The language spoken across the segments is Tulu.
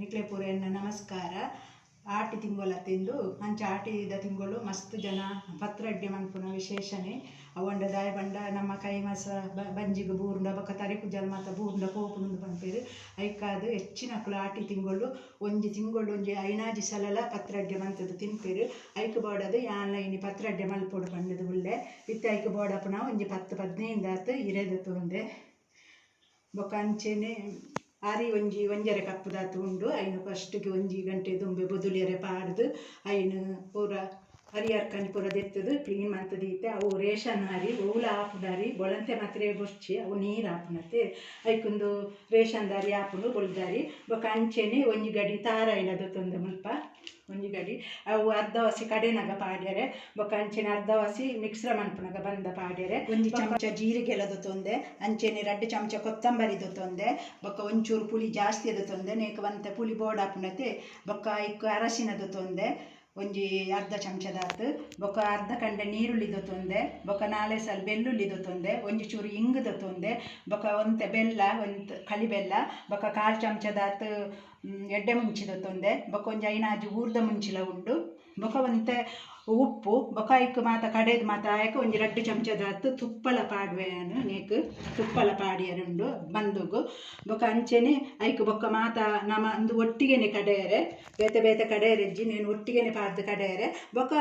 ನಿಕ್ಲೆ ಪೂರ ಎನ್ನ ನಮಸ್ಕಾರ. ಆಟಿ ತಿಂಗೊಲ ತಿಂದು ಅಂಚ ಆಟಿದ ತಿಂಗಳು ಮಸ್ತ್ ಜನ ಪತ್ರಡ್ಡೆ ಮನ್ಪುನ ವಿಶೇಷನೆ. ಅವಂಡ ದಾಯ ಪಂಡ ನಮ್ಮ ಕೈ ಮಸ ಬಂಜಿಗ್ ಬೂರ್ಂಡ ಬೊಕ್ಕ ತರೆ ಕುಜಲ್ ಮಾತ ಬೂರ್ಂಡ ಪೋಪುಂಡು ಪನ್ಪೆರ್. ಐಕಾದ್ ಹೆಚ್ಚಿನಕುಲು ಆಟಿ ತಿಂಗೊಳು ಒಂಜಿ ತಿಂಗೊಳು ಒಂಜಿ ಐನಾಜಿ ಸಲಲ ಪತ್ರಡ್ಡೆ ಮಂತುದು ತಿನ್ಪೆರ್. ಐಕ್ ಬೋಡಾದ್ ಯಾನ್ಲ ಇನಿ ಪತ್ರಡ್ಡೆ ಮಲ್ಪೊಡು ಪಂಡುದು ಉಲ್ಲೆ. ಇತ್ತೆ ಐಕ್ ಬೋಡಾಪುನ ಒಂಜಿ 10 15 ದಾತ್ ಇರೆ ದೆತೊಂದೆ. ಬೊಕ್ಕ ಅಂಚೆನೆ ಅರಿ ಒಂಜಿ ಒಂಜರೆ ಕಪ್ ದಾತ್ ಉಂಡು. ಐನ್ ಫಸ್ಟ್ಗೆ ಒಂಜಿ ಗಂಟೆ ದುಂಬೆ ಬೊದುಲಿಯರೆ ಪಾಡ್ದು ಐನ್ ಪೂರ ಅರಿ ಅರ್ಕಂಜಿ ಪೂರ ದೆತ್ತುದು ಕ್ಲೀನ್ ಮಂತ್ ದೀತೆ. ಅವು ರೇಷನ್ ಅರಿ ಒವುಲ ಆಪುಂಡು ಅರಿ ಬೊಳಂತೆ ಮಾತ್ರ ಬೊರ್ಚಿ ಅವು ನೀರು ಆಪುನತೆ. ಐಕೊಂದು ರೇಷನ್ ದ ಅರಿ ಆಪುಂಡು ಬೊಲ್ದರಿ. ಬೊಕ್ಕ ಅಂಚೆನೆ ಒಂಜಿ ಗಡಿ ತಾರಾಯಿಲ ದೆತ್ತೊಂದೆ ಮುಲ್ಪ ಒಂಜಿ ಗಡಿ. ಅವು ಅರ್ಧ ವಾಸಿ ಕಡೆನಗ ಪಾಡ್ಯರೆ ಬೊಕ್ಕ ಅಂಚೆನೆ ಅರ್ಧ ವಾಸಿ ಮಿಕ್ಸ್ರ ಮನ್ಪುನಗ ಬಂದ ಪಾಡ್ಯರೆ. ಒಂಜಿ ಚಮಚ ಜೀರಿಗೆಲ ದೆತ್ತೊಂದೆ. ಅಂಚೆನೆ 2 ಚಮಚ ಕೊತ್ತಂಬರಿ ದೆತ್ತೊಂದೆ. ಬೊಕ್ಕ ಒಂಚೂರು ಪುಳಿ ಜಾಸ್ತಿ ದೆತ್ತೊಂದೆ. ನೇಕ್ ಒಂತೆ ಪುಳಿ ಬೋಡಾಪುನತೆ. ಬೊಕ್ಕ ಐಕ್ ಅರಸಿನ ದೆತ್ತೊಂದೆ ಒಂಜಿ ಅರ್ಧ ಚಮಚದಾತ್. ಬೊಕ್ಕ ಅರ್ಧ ಕಂಡೆ ನೀರುಳ್ಳಿ ದೆತ್ತೊಂದೆ. ಬೊಕ್ಕ 4 ಸಲ ಬೆಳ್ಳುಳ್ಳಿ ದೆತ್ತೊಂದೆ. ಒಂಜಿ ಚೂರು ಇಂಗು ದೆತ್ತೊಂದೆ. ಬೊಕ್ಕ ಒಂತೆ ಬೆಲ್ಲ, ಒಂತೆ ಕಲಿ ಬೆಲ್ಲ. ಬೊಕ್ಕ 1/4 ಚಮಚದಾತ್ ಎಡ್ಡೆ ಮುಂಚಿ ದೆತ್ತೊಂದೆ. ಬೊಕ್ಕ ಒಂಜಿ 5 ಊರ್ದ ಮುಂಚಿಲ ಉಂಡು. ಬೊಕ್ಕ ಒಂತೆ ಉಪ್ಪು. ಬೊಕ್ಕ ಐಕ್ ಮಾತ ಕಡೆದು ಮಾತ ಆಯಕ್ ಒಂಜಿ 2 ಚಮಚದಾತ್ ತುಪ್ಪಲ ಪಾಡುವೆ ಯಾನ್. ನೇಕ್ ತುಪ್ಪಲ ಪಾಡಿಯರೆ ಉಂಡು ಬಂದುಗು. ಬೊಕ್ಕ ಅಂಚೆನೆ ಐಕ್ ಬೊಕ್ಕ ಮಾತ ನಮ ಅಂದು ಒಟ್ಟಿಗೆನೆ ಕಡೆಯರೆ ಬೇತೆ ಬೇತೆ ಕಡೆಯರೆ ಇಜ್ಜಿ ನೇನು ಒಟ್ಟಿಗೆನೆ ಪಾಡ್ದು ಕಡೆಯರೆ. ಬೊಕ್ಕ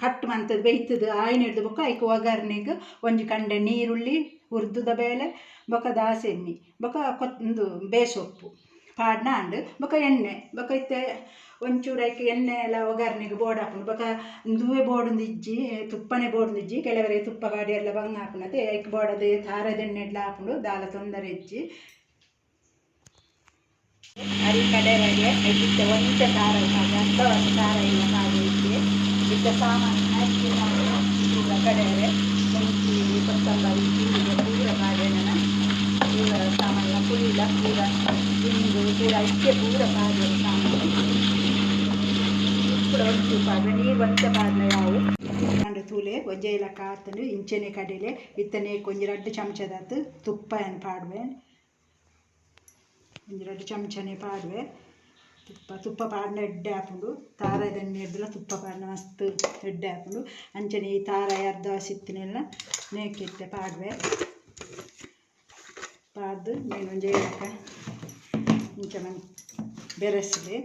ಕಟ್ ಮಂತದ್ ಬೇಯ್ತದು ಆಯ್ನೆಡ್ದು ಬೊಕ್ಕ ಐಕ್ ಒಗ್ಗರ್ನೆಗ್ ಒಂಜಿ ಕಂಡೆ ನೀರುಳ್ಳಿ ಉರ್ದುದ ಬೇಲೆ ಬೊಕ್ಕ ದಾಸೆಮ್ಮಿ ಬೊಕ್ಕ ಉಂದು ಬೇಸೊಪ್ಪು ಪಾಡ್ನ ಆಂಡ್. ಬೊಕ್ಕ ಎಣ್ಣೆ ಬೊಕ್ಕ ಇತ್ತೆ ಒಂಚೂರು ಐಕ್ ಎಣ್ಣೆ ಎಲ್ಲ ಒಗ್ಗರ್ನೆಗ್ ಬೋಡಾಪುಂಡು. ಬೊಕ್ಕ ಇಂದುವೆ ಬೋಡುಂದು ಇಜ್ಜಿ ತುಪ್ಪನೆ ಬೋಡುಂದು ಇಜ್ಜಿ. ಕೆಲವರಿಗೆ ತುಪ್ಪ ಪಾಡಿಯೆರ್ಲ ಬಂಗ ಆಪುನತೆ. ಐಕ್ ಬೋಡಾದ್ ತಾರದ ಎಣ್ಣೆಡ್ಲ ಆಪುಂಡು ದಾಲ ತೊಂದರೆ ಇಜ್ಜಿ. ಅರಿ ಕಡೆರಗೆ ಐಕ್ ಇತ್ತೆ ಒಂತೆ ತಾರಾಯಿ ಪಾಡ್ದೆ, ಅರ್ಧ ವಾಸಿ ತಾರಾಯಿನ ಪಾಡ್ದೆ ಇತ್ತೆ. ಇತ್ತೆ ಸಾಮಾನು ಹಾಕಿ ಪೂರ ಕಡೆಯರೆ ಮುಂಚಿ ಕೊತ್ತಂಬರಿ ಜೀರಿಗೆ ಪೂರ ಪಾಡ್ದೆ. ನನ ಪೂರ ಸಾಮಾನು ಪುಳಿಲ ಪೂರ ಇಂಗು ಪೂರ ಇತ್ತೆ ಪೂರ ಪಾಡ್ದೆ ಸಾಮಾನು. ಉಪ್ಪುಡ ಒಂಚೂರು ಪಾಡ್ವೆ, ನೀರು ಒಂತೆ ಪಾಡ್ನೆ ಯಾವು. ಅಂಡ ತೂಲೆ ಒಂಜೇ ಲೆಕ್ಕ ಆತುಂಡು. ಇಂಚೆನೆ ಕಡೆಲೆ ಇತ್ತನೆ ಒಂಜಿ 2 ಚಮಚದಾತ್ ತುಪ್ಪ ಯಾನ್ ಪಾಡುವೆ. ಒಂಜಿ 2 ಚಮಚನೆ ಪಾಡುವೆ ತುಪ್ಪ. ತುಪ್ಪ ಪಾಡ್ನ ಎಡ್ಡೆ ಆಪುಂಡು. ತಾರಾಯಿದ ಎಣ್ಣೆಡ್ದುಲ ತುಪ್ಪ ಪಾಡ್ನ ಮಸ್ತ್ ಎಡ್ಡೆ ಆಪುಂಡು. ಅಂಚನೆ ಈ ತಾರಾಯಿ ಅರ್ಧ ವಾಸಿತ್ತಿನೆಲ್ಲ ನೇಕಿತ್ತೆ ಪಾಡುವೆ. ಪಾಡ್ದು ನೇನು ಒಂಜೇ ಲೆಕ್ಕ ಇಂಚ ಮನ್ ಬೆರೆಸ್ಲೆ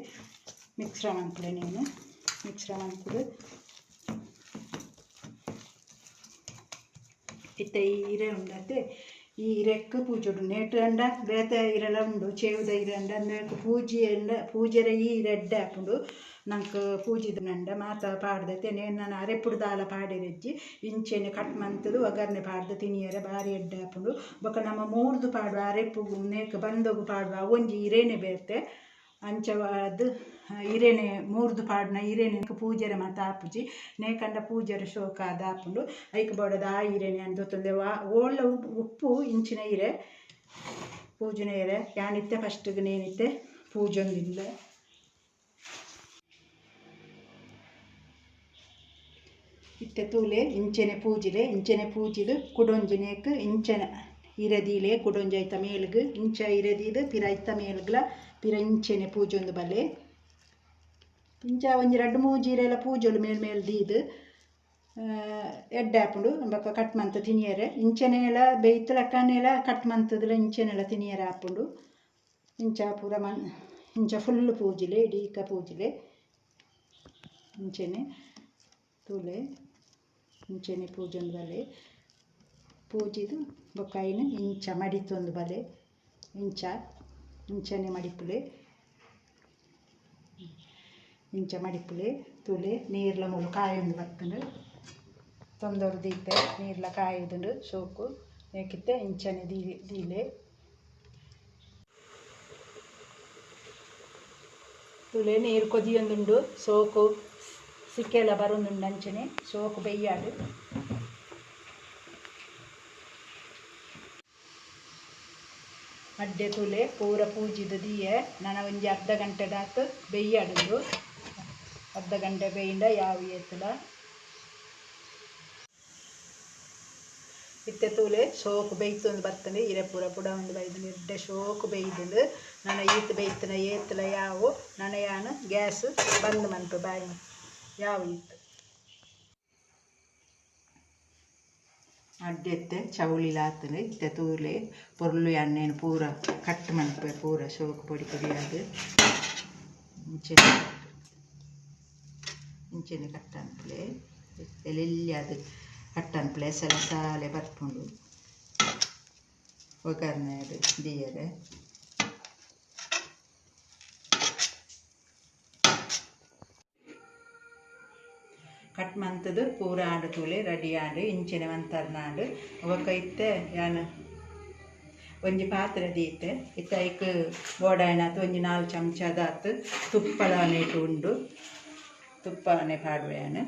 ಮಿಕ್ಸ್ರ ಮನ್ಪುಲೆ. ನೇನು ಮಿಕ್ಸ್ರ ಮನ್ಪುಡು ಇತ್ತೆ ಈ ಇರೆ ಉಂಡತೆ ಈ ಇರೆಕ್ ಪೂಜೊಡು. ನೇಟ್ ಅಂಡ ಬೇತೆ ಇರೆಲ ಉಂಡು. ಚೇವುದ ಇರೆ ಅಂಡ ನೇಕ್ ಪೂಜಿ ಅಂಡ ಪೂಜೆರೆ ಈ ಇರೆ ಎಡ್ಡೆ ಆಪುಂಡು. ನಂಕ್ ಪೂಜಿದ್ ನಂಡ ಮಾತ ಪಾಡ್ದತೆ. ನೇನ್ ನನ ಅರೆಪುಡು ದಾಲ ಪಾಡೆರೆಜ್ಜಿ. ಇಂಚೆನೆ ಕಟ್ ಮಂತುದು ಒಗ್ಗರ್ನೆ ಪಾಡ್ದು ತಿನಿಯರೆ ಬಾರಿ ಎಡ್ಡೆ ಆಪುಂಡು. ಬೊಕ್ಕ ನಮ ಮೂರ್ದು ಪಾಡುವ ಅರೆಪುಗು ನೇಕ್ ಬಂದೊಗು ಪಾಡುವ ಒಂಜಿ ಇರೆನೆ ಬೇತೆ. ಅಂಚವಾದ್ ಇರೆನೆ ಮೂರ್ದು ಪಾಡುನ ಇರೆನೆ ಪೂಜೆರೆ ಮಾತ ಆಪುಜಿ. ನೇಕಂಡ ಪೂಜೆರೆ ಶೋಕಾದ್ ಆಪುಂಡು. ಐಕ್ ಬೋಡಾದ್ ಆ ಇರೆನೆ ಯಾನ್ ದೆತ್ತೊಂದೆ. ಓಲ್ಲ ಉಪ್ಪು ಇಂಚಿನ ಇರೆ ಪೂಜುನ ಇರೆ ಯಾನ್ ಇತ್ತೆ ಫಸ್ಟ್ಗ್ ನೇನಿತ್ತೆ ಪೂಜೊಂದಿಲ್ಲೆ. ಇತ್ತೆ ತೂಲೆ ಇಂಚೆನೆ ಪೂಜಿಲೆ. ಇಂಚೆನೆ ಪೂಜಿದ್ ಕುಡೊಂಜಿ ನೇಕ್ ಇಂಚೆನೆ ಇರೆ ದೀಲೆ. ಕುಡೊಂಜಿ ಐತ ಮೇಲ್ಗ್ ಇಂಚ ಇರೆ ದೀದ್ ಪಿರ ಐತ ಮೇಲ್ಗ್ಲ ಪಿರ ಇಂಚೆನೆ ಪೂಜೊಂದು ಬಲೆ. ಇಂಚ ಒಂಜಿ 2 3 ಇರೆಲ ಪೂಜೊಲು ಮೇಲ್ ಮೇಲ್ ದೀದ್ ಎಡ್ಡೆ ಆಪುಂಡು. ಬೊಕ್ಕ ಕಟ್ ಮಂತ್ ತಿನಿಯರೆ ಇಂಚೆನೆಲ ಬೇಯ್ತ ಲೆಕ್ಕನೆಲ ಕಟ್ ಮಂತುದುಲ ಇಂಚೆನೆಲ ತಿನಿಯರೆ ಆಪುಂಡು. ಇಂಚ ಪೂರ ಮನ್ ಇಂಚ ಫುಲ್ ಪೂಜಿಲೆ ಇಡೀಕ ಪೂಜಿಲೆ ಇಂಚೆನೆ ತೂಲೆ ಇಂಚೆನೆ ಪೂಜೊಂದು ಬಲೆ. ಪೂಜಿದ್ ಬೊಕ್ಕ ಐನ್ ಇಂಚ ಮಡಿತೊಂದು ಬಲೆ. ಇಂಚ ಇಂಚನೆ ಮಡಿಪುಲೆ. ಇಂಚ ಮಡಿಪುಲೆ. ತೂಲೆ ನೀರ್ಲ ಮೂಲು ಕಾಯೊಂದು ಬತ್ತುಂಡು. ತೊಂದೊರು ದೀತೆ ನೀರ್ಲ ಕಾಯುದುಂಡು ಶೋಕು. ನೇಕಿತ್ತೆ ಇಂಚನೆ ದೀಲೆ. ತೂಲೆ ನೀರು ಕೊದಿಯೊಂದುಂಡು. ಸೋಕು ಸಿಕ್ಕೆಲ ಬರೊಂದುಂಡು. ಅಂಚನೆ ಸೋಕು ಬೆಯ್ಯಾಡು. ಅಡ್ಡೆ ತೂಲೆ ಪೂರ ಪೂಜಿದ್ ದೀಯೆ. ನನ ಒಂಜಿ ಅರ್ಧ ಗಂಟೆದಾತ್ ಬೆಯ್ಯಾಡುಂಡು. ಅರ್ಧ ಗಂಟೆ ಬೇಯಿಂಡ ಯಾವು ಏತುಲ. ಇತ್ತೆ ತೂಲೆ ಶೋಕು ಬೇಯ್ತೊಂದು ಬರ್ತದೆ ಇರೆ ಪೂರ ಪುಡ ಒಂದು ಬೈದು ಎಡ್ಡೆ ಶೋಕು ಬೇಯ್ದುಂಡು ನನ ಈತ್ ಬೇಯ್ತನ ಏತ್ಲ ಯಾವು ನನ ಯಾನ್ ಗ್ಯಾಸ್ ಬಂದ್ ಮನ್ಪೆ ಬಾಯಿ ಯಾವ ಈತ್ ಅಡ್ಡೆತ್ತೆ ಚೌಳಿಲಾತನೆ ಇತ್ತೆ ತೂಲೆ ಪೊರ್ಲು ಎಣ್ಣೆನ್ ಪೂರ ಕಟ್ ಮನ್ಪೆ ಪೂರ ಶೋಕು ಪೊಡಿ ಪೊಡಿಯಾದ್ ಇಂಚೆನೆ ಇಂಚೆನೆ ಕಟ್ ಅನ್ಪುಲೆ ಎಲ್ಯದ್ ಕಟ್ ಅನ್ಪುಲೆ ಸಲ ಸಾಲೆ ಬರ್ಪುಂಡು ಒಗ್ಗರಣೆಡ್ ದೀಯೆರೆ ಕಟ್ ಮಂತುದು ಪೂರ ಆಂಡ್ ತೂಲೆ ರೆಡಿ ಆಂಡ್ ಇಂಚೆನೆ ಮಂತರ್ನಾಂಡ್ ಬೊಕ ಇತ್ತೆ ಯಾನ್ ಒಂಜಿ ಪಾತ್ರೆ ದೀತೆ ಇತ್ತೆ ಐಕ್ ಬೋಡಾಯಿನಾತ್ ಒಂಜಿ 4 ಚಮಚದಾತ್ ತುಪ್ಪಲಾನೇಟ್ ಉಂಡು ತುಪ್ಪನೆ ಪಾಡುವೆ ಯಾನ್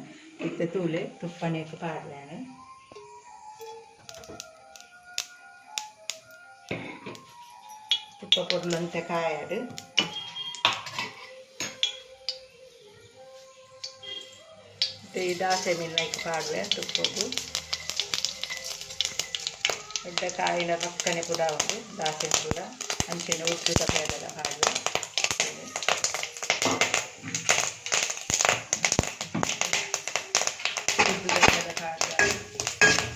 ಇತ್ತೆ ತೂಲೆ ತುಪ್ಪನೇಕ್ ಪಾಡುವೆ ಯಾನ್ ತುಪ್ಪ ಪೊರ್ಲಂತೆ ಕಾಯಡ್ ಈ ದಾಸೆ ಮೀನು ಐಕ್ ಪಾಡುವೆ ತುಪ್ಪಗು ಎಡ್ಡೆ ಕಾಯಿನ ಪಕ್ಕನೆ ಪುಡ ಉಂಡು ದಾಸೆ ಪುಡ ಅಂಚೆನೆ ಉದ್ದುದ ಬೇಳೆಲ ಪಾಡುವೆ ಉದ್ದುದ ಬೇಳೆ ಪಾಡುವೆ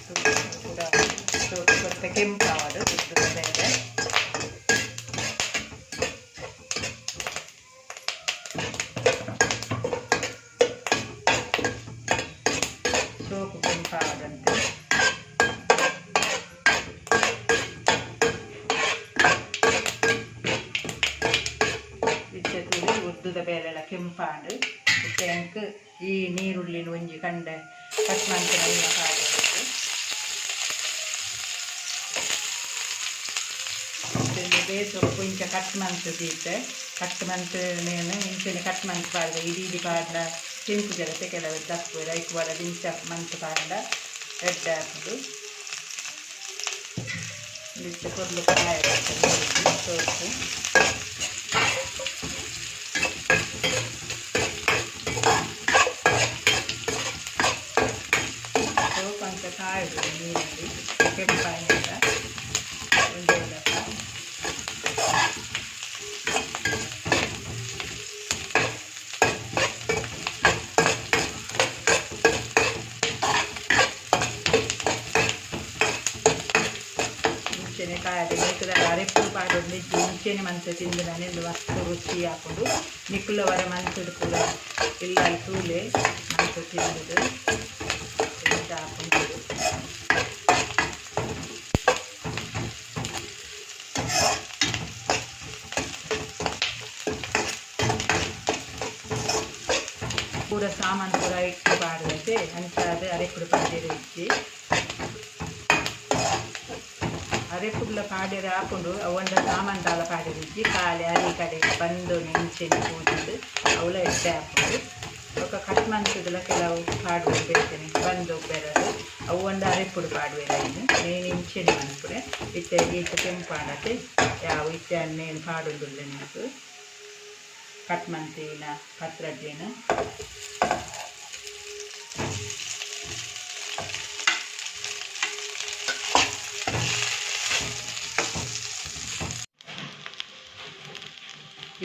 ತುಪ್ಪ ಪುಡ ಸ್ವಲ್ಪ ಕೆಂಪಾವಡು ಉದ್ದುದ ಬೇಳೆ ಸೋಕು ಕೆಂಪಾವಡಂತೆ ಇತ್ತೆ ತೂಲೆ ಉದ್ದುದ ಬೇಳೆಲ ಕೆಂಪಾಂಡ್ ಇತ್ತೆ ಎಂಕ್ ಈ ನೀರುಳ್ಳಿನ ಒಂಜಿ ಕಂಡೆ ಕಟ್ ಮಂತಿನ ಪಾಡೊಡು ಬೇಸೊಪ್ಪು ಇಂಚ ಕಟ್ ಮಂತ್ ದೀತೆ ಕಟ್ ಮಂತ್ ನೇನು ಇಂಚೆನೆ ಕಟ್ ಮಂತ್ ಪಾಡ್ದೆ ಇಡೀ ಇಡೀ ಪಾಡ್ಂಡ ತಿನ್ಪುಜೆರತೆ ಕೆಲವೆರ್ ದಪ್ಪುವೆರ್ ಐಕ್ ಬೋಡಾದ್ ಇಂಚ ಮಂತ್ ಪಾಡ್ಂಡ ಎಡ್ಡೆ ಆಪುಂಡು ಇತ್ತೆ ಪೊರ್ಲು ಕಾಯಡ್ ಸೋಪು ಸೋಪು ಅಂಚ ಕಾಯೊಡು ನೀರುಳ್ಳಿ ಕೆಂಪಾಯಿನಗ ಒಂಜೇ ದಪ್ಪ ಇಂಚೆನೆ ಕಾಯಡ್ ಮೇಕುದ ಅರೆಪ್ಪು ಪಾಡೊಂದು ಇಜ್ಜಿ ಇಂಚೆನೆ ಮಂತ್ ತಿಂದುಂಡ ಉಂದು ಮಸ್ತ್ ರುಚಿ ಆಪುಂಡು ನಿಕುಲ ವರ ಮಂತುಡು ಪೂರ ಇಲ್ಲಲ್ ತೂಲೆ ಮಂತ್ ತಿಂದುದು ಎಂಚ ಆಪುಂಡು ಪೂರ ಸಾಮಾನು ಪೂರ ಇಟ್ಟು ಪಾಡ್ದತೆ ಅಂಚಾದ್ ಅರೆಪ್ಪುಡು ಪಾಡ್ಯೆರೆ ಇಜ್ಜಿ ಅರೆಪ್ಪುಡ್ಲ ಪಾಡ್ಯೆರೆ ಆಪುಂಡು ಅವು ಸಾಮಾನು ದಾಲ ಪಾಡ್ಯೆರೆ ಇಜ್ಜಿ ಖಾಲಿ ಅರಿ ಕಡೆ ಬಂದೊನೆ ಇಂಚೆನೆ ಪೂಜಿದ್ ಅವುಲ ಎಡ್ಡೆ ಆಪುಂಡು ಬೊಕ ಕಟ್ ಮಂತುದುಲ ಕೆಲವು ಪಾಡುವೆರ್ ಬೇತೆನೆ ಬಂದು ಬೆರದು ಅವು ಒಂಡ ಅರೆಪ್ಪುಡು ಪಾಡುವೆರ್ ಐನ್ ಮೇನ್ ಇಂಚೆನೆ ಮನ್ಪುನೆ ಇತ್ತೆ ಈತ್ ಕೆಂಪಾಂಡತೆ ಯಾವು ಇತ್ತೆ ನೇನ್ ಪಾಡೊಂದುಲ್ಲೆ ನಿಕ್ಕ್ ಕಟ್ ಮಂತಿನ ಪತ್ರಡ್ಡೆನ್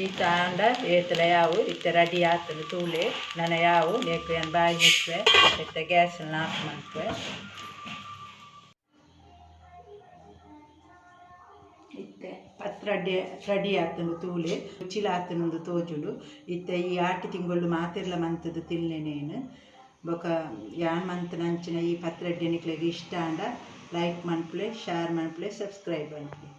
ಈತ್ ಆಂಡ ಏತ್ಲ ಯಾವು ಇತ್ತೆ ರೆಡಿ ಆತುಂಡು ತೂಲೆ ನನ ಯಾವು ನೆಕ್ಕ್ ಯಾನ್ ಬಾಯಿ ಮುಚ್ಚುವೆ ಇತ್ತೆ ಗ್ಯಾಸ್ ನ್ ಆಫ್ ಮನ್ಪುವೆ ಇತ್ತೆ ಪತ್ರಡ್ಡೆ ರೆಡಿ ಆತುಂಡು ತೂಲೆ ರುಚಿಲ ಆತುಂಡು ತೋಜುಂಡು ಇತ್ತೆ ಈ ಆಟಿ ತಿಂಗೊಳ್ಳು ಮಾತೆರ್ಲ ಮಂತುದು ತಿನ್ಲೆನೇನ್ ಬೊಕ ಯಾನ್ ಮಂತುನ ಅಂಚಿನ ಈ ಪತ್ರಡ್ಡೆ ನಿಕ್ಲೆಗ್ ಇಷ್ಟ ಆಂಡ ಲೈಕ್ ಮನ್ಪುಲೆ ಶೇರ್ ಮನ್ಪುಲೆ ಸಬ್ಸ್ಕ್ರೈಬ್ ಮನ್ಪುಲೆ.